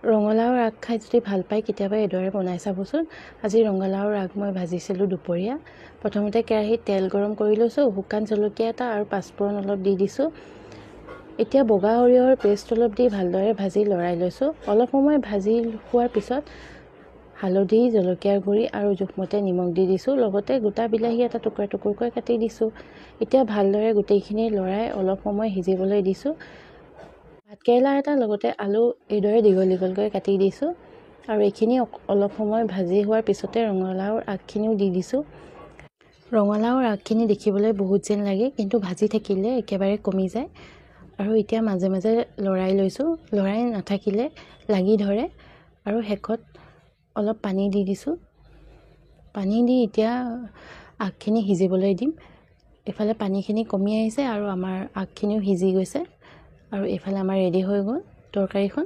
ৰঙালাওৰ আগ খাই যদি ভাল পায়, কেতিয়াবা এইদৰে বনাই চাবচোন। আজি ৰঙালাওৰ আগ মই ভাজিছিলোঁ দুপৰীয়া। প্ৰথমতে কেৰাহীত তেল গৰম কৰি লৈছোঁ। শুকান জলকীয়া এটা আৰু পাঁচফোৰণ অলপ দি দিছোঁ। এতিয়া বগা সৰিয়হৰ পেষ্ট অলপ দি ভালদৰে ভাজি লৰাই লৈছোঁ। অলপ সময় ভাজি হোৱাৰ পিছত হালধি, জলকীয়াৰ গুড়ি আৰু জোখমতে নিমখ দি দিছোঁ। লগতে গোটা বিলাহী এটা টুকুৰা টুকুৰকৈ কাটি দিছোঁ। এতিয়া ভালদৰে গোটেইখিনি লৰাই অলপ সময় সিজিবলৈ দিছোঁ। ভাতকেৰেলা এটা, লগতে আলু এইদৰে দীঘল দীঘলকৈ কাটি দিছোঁ আৰু এইখিনি অলপ সময় ভাজি হোৱাৰ পিছতে ৰঙালাওৰ আগখিনিও দি দিছোঁ। ৰঙালাওৰ আগখিনি দেখিবলৈ বহুত যেন লাগে, কিন্তু ভাজি থাকিলে একেবাৰে কমি যায়। আৰু এতিয়া মাজে মাজে লৰাই লৈছোঁ, লৰাই নাথাকিলে লাগি ধৰে। আৰু শেষত অলপ পানী দি দিছোঁ। পানী দি এতিয়া আগখিনি সিজিবলৈ দিম। এইফালে পানীখিনি কমি আহিছে আৰু আমাৰ আগখিনিও সিজি গৈছে আৰু এইফালে আমাৰ ৰেডি হৈ গ'ল তৰকাৰীখন।